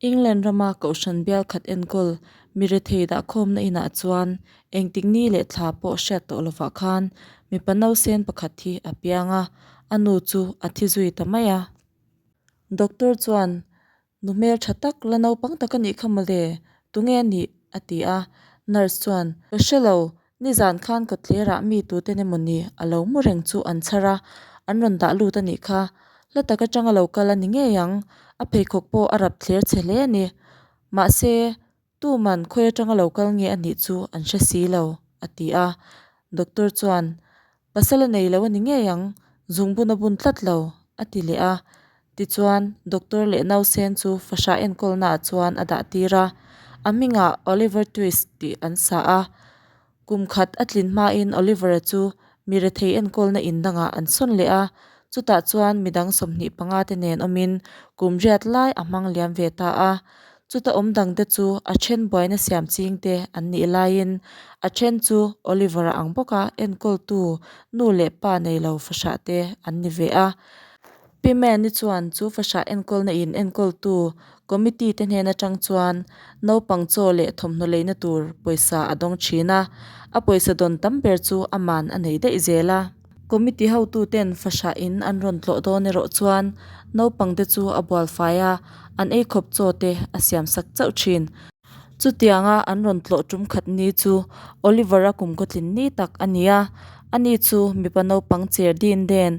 England rama kohhran bial khat enkawl mi rethei dahkhawmna inah chuan engtik ni leh thla pawh hriat tawh lovah khan mipa nausen pakhat hi a piang a, a nu chu a thi zui ta mai a. Doctor chuan, Nu hmel tha tak la naupang tak a nih kha mawle, tunge a nih? a ti a. Nurse chuan, Ka hre lo, nizan khan kawtthlerah mi tuten emaw ni a lo mu reng chu an chhar a, an rawn dah lut a nih kha. Hla tak atanga lo kal a ni ngei ang, a pheikhawk pawh a rap thler chhe hle a ni. Mahse, Tuman khawi atanga lo kal nge a nih chu an hre si lo, a ti a. Doctor chuan, Pasal a nei lo a ni ngei ang, zungbun a bun tlat lo, a ti leh a. Tichuan, doctor leh nausen chu fahrah enkawlnaah chuan a dah tir a. A hmingah Oliver Twist tih an sa a. Kum khat a tlin hmain Oliver-a chu mi rethei enkawlna in dangah an sawn leh a, chutah chuan midang 25 te nen awmin kum riat lai a hmang liam ve ta a. Chuta awm dangte chu a then buaina siam chingte an nih laiin a then chu Oliver-a ang bawka enkawltu nu leh pa nei lo fahrah te an ni ve a. Pi Manny chuan chu fahrah enkawlna in enkawltu committee te hnen atang chuan naupang chaw leh thawmhnaw leina tur pawisa a dawng thin a, a pawisa dawn tam ber chu aman a nei daih zel a. Committee hotu ten fahrah in an rawn tlawh dawn erawh chuan naupang te chu a bual fai a, an eikhawp chaw te a siam sak chauh thin. Chutianga an rawn tlawh tum khat ni chu Oliver-a kum khawtlin ni tak a ni a, ani chu mipa naupang cher din den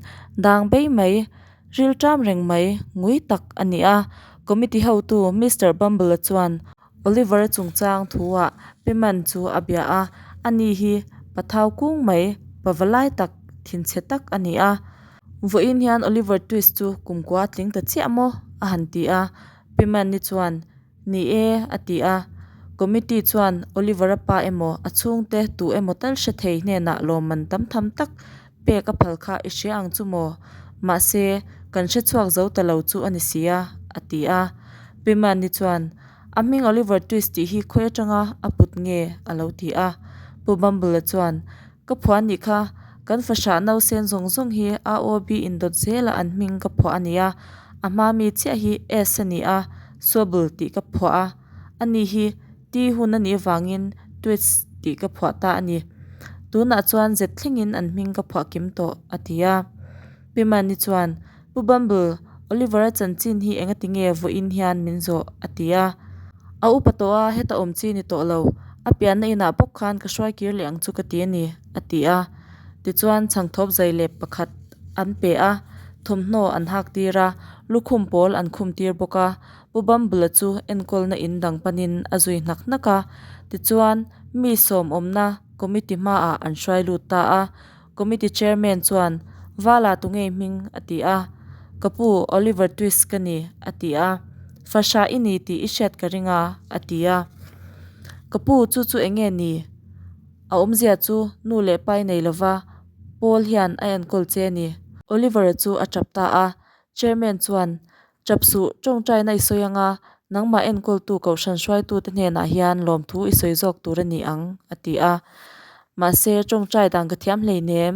dang bei mai, ril ṭam reng mai ngui tak a ni a. Committee hotu Mister Bumble-a chuan Oliver-a chungchang thuah Piman chu a bia a, ani hi pathau kung mai, pava lai tak, thinchhe tak a ni a. Vawiin hian Oliver Twist chu kumkua a tling ta chiah maw? a han ti a. Piman-i chuan Ni e, a ti a. Committee chuan Oliver-a pa emaw, a chhungte tu emaw tal hre thei hnenah lawmman tam tham tak pek a phal kha i hria ang chu maw? Mahse, kan hre chhuak zo ta lo chu a ni si a, a ti a. Pi Manny chuan, A hming Oliver Twist tih hi khawi atanga a put nge? a lo ti a. Pu Bumble-a chuan, Ka phuah a nih kha, kan fahrah nausen zawng zawng hi AOB indawt zela an hming ka phuah a nia, a hma mi chiah hi S a ni a, Swabble tih ka phuah a, ani hi T hun a nih avangin Twits tih ka phuah ta a ni. Tunah chuan Z thlengin an hming ka phuah kim tawh, a ti a. Pi Mani chuan, Pu Bumble, Oliver-a chanchin hi engati nge vawiin hian min zawh? a ti a. A upa tawh a, heta awm chi ni tawh lo. A pianna inah bawk khan ka hruai kir leh ang chu ka ti a ni, a ti a. Tichuan, chhangthawp zai lep pakhat an pe a, thawmhnaw an hak tir a, lukhum pawl an khum tir bawk a. Pu Bumble-a chu enkawlna in dang panin a zui hnak hnak a. Tichuan, mi sawm awmna committee hmaah an hruai lut ta a. Committee chairman chuan, Vala tu ngei hming? a ti a. Ka pu, Oliver Twist ka ni, a ti a. Fahrah i ni tih i hriat ka ring a, a ti a. Ka pu, chu chu eng nge ni? A awmzia chu nu leh pa i nei lova, Paul hian a enkawl che a ni. Oliver-a chu a tap ta a. Chairman chuan, Tap suh, tawngtaina i sawi anga, nangmah enkawltu kohhran hruaitute hnenah hian lawmthu i sawi zawk tur a ni ang, a ti a. Mahse, tawngtai dan ka thiam hleinem.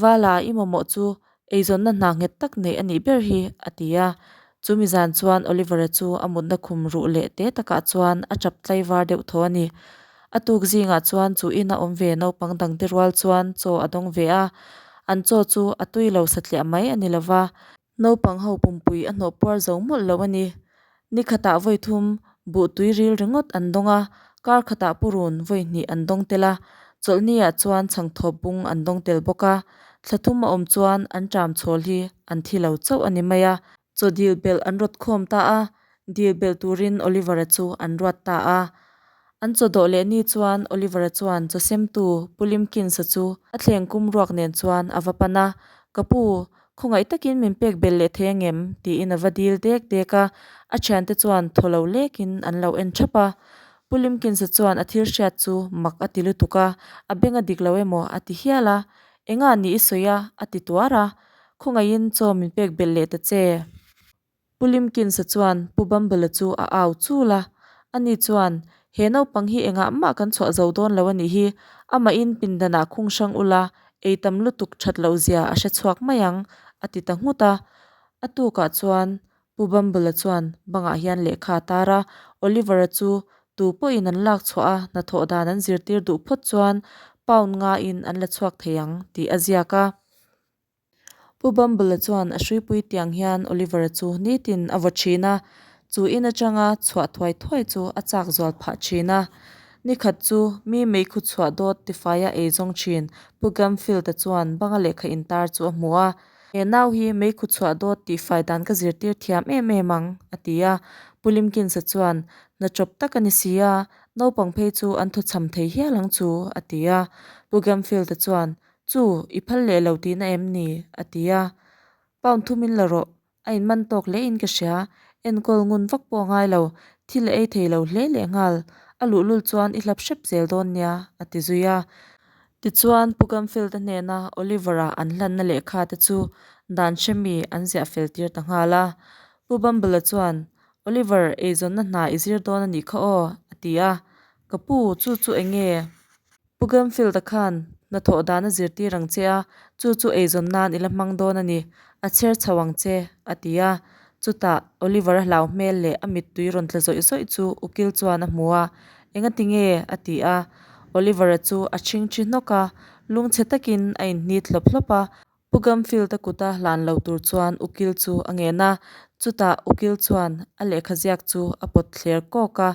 Vala, i mamawh chu eizawnna hna nghet tak neih a nih ber hi, a ti a. Chumi zan chuan Oliver-a chu a mutna khum ruh leh te takah chuan a tap tlaivar deuh tho a ni. A tuk zingah chuan chu ina awm ve naupang dangte rual chuan chaw a dawng ve a. An chaw chu a tui lo satliah mai a ni lova. Naupang ho pumpui a hnawh puar zo mawlh lo a ni. Ni khatah vawi thum buh tui ril ringawt an dawng a, kar khatah purun vawi hnih an dawng tel a, chawlhniah chuan chhangthawp bung an dawng tel bawk a, thla thum a awm chuan an ṭam chhawl hi an thi lo chauh a ni mai a. Chaw dil belh an rawt khawm ta a, dil belh turin Oliver-a chu an ruat ta a. An chaw dawh leh ni chuan Oliver-a chuan chaw semtu Pu Limkins-a chu a thleng kum ruak nen chuan a va pan a, Ka pu, Khawngaih takin min pek belh leh thei angem? tiin a va dil dek dek a, a thiante chuan thaw lo lekin an lo en thap a. Pu Limkinsa chuan a thil hriat chu mak a ti lutuk a, a beng a dik lo emaw a ti hial a. Enga ni i sawi a? a ti tuar a. Khawngaihin chaw min pek belh leh ta che. Pu Limkinsa chuan Pu Bumble-a chu a au chul a, ani chuan, He naupang hi engah mah kan chhuah zo dawn lo a nih hi, amahin pindanah khung hrang ula, ei tam lutuk that loh zia a hre chhuak mai ang, a ti ta nghut a. A tukah chuan Pu Bumble-a chuan bangah hian lehkha a tar a, Oliver-a chu tu pawhin an lak chhuah a, hnathawh dan an zirtir duh phawt chuan pound ngain an la chhuak thei ang tih a ziak a. Pu Bumble-a chuan a hruipui tiang hian Oliver-a chu nitin a vaw thin a, chu in atanga chhuah thuai thuai chu a chak zual phah thin a. Nikhat chu mi meikhu chhuah dawt tifaia ei zawng thin Pu Gamfield-a chuan banga lehkha intar chu a hmu a. He nau hi meikhu chhuah dawt tihfai dan ka zirtir thiam em em ang, a ti a. Pu Limkins-a chuan, Hna chawp tak a ni si a, naupang phei chu an thawchham thei hial ang chu, a ti a. Pu Gamfield-a chuan, Chu, i phal leh lo tihna em ni? a ti a. Pound thum in la rawh, a inman tawk hle in ka hria, enkawl ngun vak pawh a ngai lo, thil a ei thei lo hle leh nghal, a luhlul chuan i hlap hrep zel dawn nia, a ti zui a. Tichuan, Pu Gamfield-a hnena Oliver-a an hlanna lehkha te chu dan hremi an ziah fel tir ta nghal a. Pu Bumble-a chuan, Oliver, eizawnna hna i zir dawn a nih kha aw, a ti a. Ka pu, chu chu eng nge? Pu Gamfield-a khan hnathawh dan a zirtir ang che a, chu chu eizawn nan i la hmang dawn a ni, a chher chho ang che, a ti a. Chutah Oliver-a hlau hmel leh a mittui rawn tla zawih zawih chu ukil chuan a hmu a, Engati nge? a ti a. Oliver-a chu a chhingchhi hnawk a, lungchhe takin a inhnit hlawp hlawp a. Pu Gamfield-a kuta hlan lo tur chuan ukil chu a ngen a, chutah ukil chuan a lehkha ziak chu a pawt thler kawk a.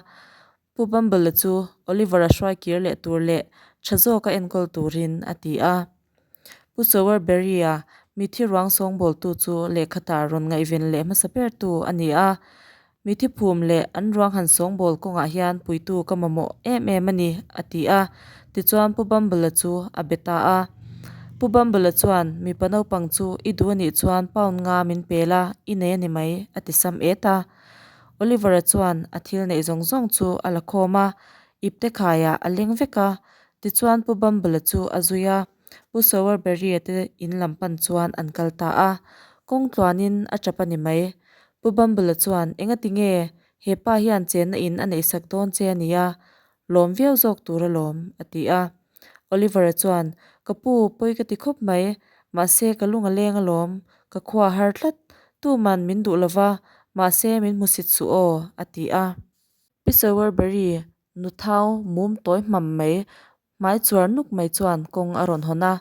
Pu Bumble-a chu Oliver-a hruai kir leh tur leh tha zawka enkawl turin a ti a. Pu Sowerberry-a mithi ruang sawngbawltu chu lehkha tar rawn ngaihven leh hmasa bertu a ni a. Mithi phum leh an ruang han sawngbawl kawngah hian puitu ka mamawh em em a ni, a ti a. Tichuan Pu Bumble-a chu a be ta a. Pu Bumble-a chuan, Mipa naupang chu i duh a nih chuan pound nga min pe la, i nei a ni mai, a ti sam et a. Oliver-a chuan a thil neih zawng zawng chu a la khawm a, ipte khaiah a leng vek a. Tichuan Pu Bumble-a chu a zui a, Pu Sowerberry-a te in lam pan chuan an kal ta a. Kawng tluanin a tap a ni mai. Pu Bumble-a chuan, Engati nge he pa hian chenna in a neihsak dawn che a nia? Lawm viau zawk tur alawm, a ti a. Oliver-a chuan, Ka pu, pawi ka ti khawp mai. Mahse, ka lung a leng alawm. Ka khua a har tlat. Tuman min duh lova, mahse min hmusit suh aw, a ti a. Pi Sowerberry, nuthau mum tawi hmam mai, hmai chuar nuk mai chuan kawng a rawn hawn a.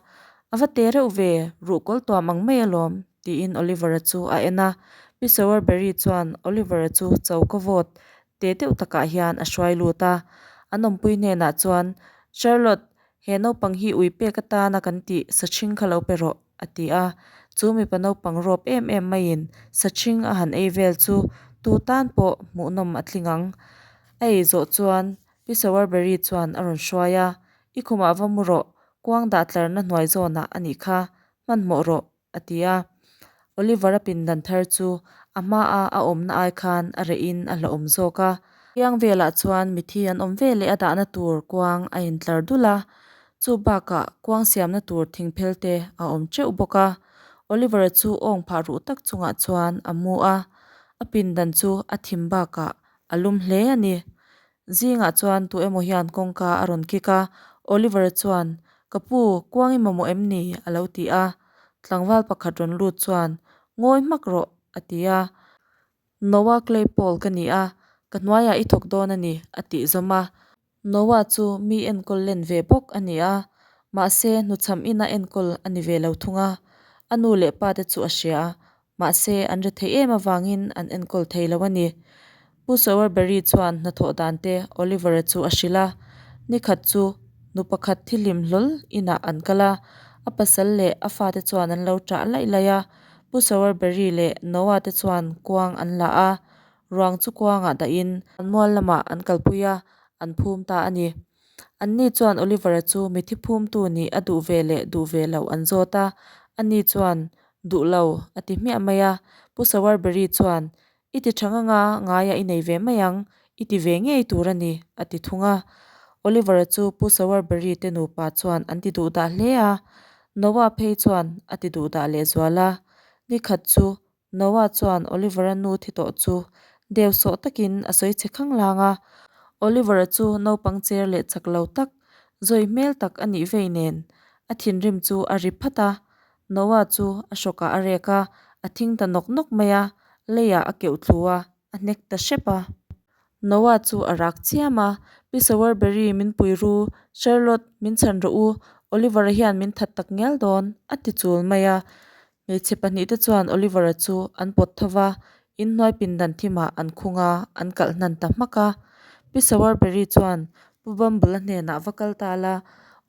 A va te reuh ve, ruhkawl tuam ang mai alawm, tiin Oliver-a chu a en a. Pi Sowerberry chuan Oliver-a chu choka vawt te deuh takah hian a hruai lut a. An awmpui hnenah chuan, Charlotte, he naupang hi ui pek atana kan tih sachhing kha lo pe rawh, a ti a. Chu mipa naupang rawp em em maiin sachhing a han ei vel chu tu tan pawh hmuhnawm a tling ang. A ei zawh chuan Pi Sowerberry chuan a rawn hruai a, I khumah va mu rawh, kuang dah tlarna hnuai zawnah a nih kha, hmanhmawh rawh, a ti a. Oliver-a pindan thar chu a hmaa a awmna ai khan a rehin a hlauhawm zawk a. Kiang velah chuan mithi an awm ve leh a dahna tur kuang a intlar dul a, chu bakah kuang siamna tur thingphel te a awm teuh bawk a. Oliver-a chu awng phah ruh tak chungah chuan a mu a, a pindan chu a thim bakah a lum hle a ni. Zingah chuan tu emaw hian kawngka a rawn kik a, Oliver chuan, Ka pu, kuang i mamawh em ni? a lo ti a. Tlangval pakhat rawn lut chuan, Ngawi hmak rawh, a ti a. Noah Claypole ka ni a, ka hnuaiah i thawk dawn a ni, a tih zawm a. Noah chu mi enkawl len ve bawk a ni a, mahse hnuchham ina enkawl a ni ve lo thung a. A nu leh pa te chu a hria a, Mahse, an ri theih em avangin an enkawl thei lo a ni. Pu Sowerberry chuan hnathawh dan te Oliver-a chu a hrilh a. Nikhat chu nu pakhat thilhlim hlawl inah an kal a, a pasal leh a fate chuan an lo ṭah laih laih a. Pu Sowerberry leh Noah te chuan kuang an la a, ruang chu kuangah dahin an mual lamah an kalpui a, an phum ta a ni. Anni chuan Oliver-a chu mithi phumtu nih a duh ve leh duh ve loh an zawt a, ani chuan Duh lo, a ti hmiah mai a. Pu Sowerberry chuan, I ti tha ngang a, ngaia i nei ve mai ang, i ti ve ngei tur a ni, a ti thung a. Oliver-a chu Pu Sowerberry te nupa chuan an ti duh dah hle a. Noah phei chuan a ti duh dah lehzual a. Nikhat chu Noah chuan Oliver-a nu thi tawh chu deu sawh takin a sawi che khanglang a. Oliver-a chu naupang cher leh chak lo tak, zawi hmel tak a nih vei nen, a thinrim chu a ri phat a. Noah chu a hrawkah a rek a, a thing ta nawk nawk mai a. Leiah a keuh thlu a, a hnek ta hrep a. Noah chu a rak chiam a, Pi Sowerberry min pui ru, Charlotte min chhan rawh u, Oliver-a hian min that tak ngial dawn, a ti chul mai a. Hmeichhe pahnihte chuan Oliver-a chu an pawt tho va, inhnuai pindan thimah an khung a, an kalh hnan ta hmak a. Pi Sowerberry chuan Pu Bumble-a hnenah va kal ta la,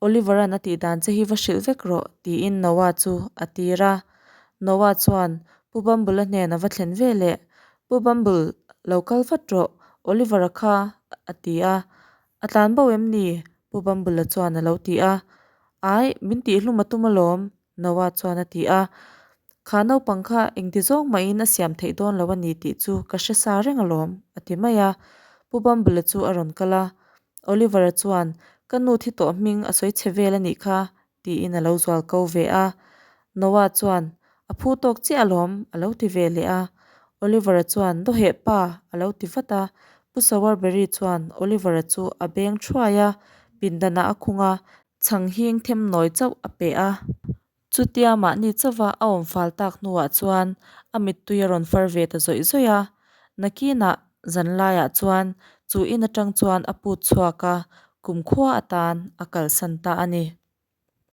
Oliver-a'n a tih dan che hi va hrilh vek rawh, tiin Noah chu a tir a. Noah chuan Pu Bumble-a hnena va thlen ve leh, Pu Bumble, lo kal vat rawh, Oliver-a kha, a ti a. A tlan bo em ni? Pu Bumble-a chuan a lo ti a. Ai, min tihhlum a tum alawm, Noah chuan a ti a. Kha naupang kha engti zawng mahin a siam theih dawn lo a ni tih chu ka hre sa reng alawm, a ti mai a. Pu Bumble-a chu a rawn kal a. Oliver-a chuan, Ka nu thi tawh hming a sawi che vel a nih kha, tiin a lo zual ko ve a. Noah chuan, A phu tawk chiah alawm, a lo ti ve leh a. Oliver-a chuan, Dawheh pa, a lo ti vat a. Pu Sowerberry chuan Oliver-a chu a beng thuai a, pindanah a khung a, chhang hing them nawi chauh a pe a. Chutia mahni chauva a awm fal tak hnuah chuan a mittui a rawn far ve ta zawih zawih a. Nakinah zanlaiah chuan chu in atang chuan a put chhuak a, kumkhua atan a kalsan ta a ni.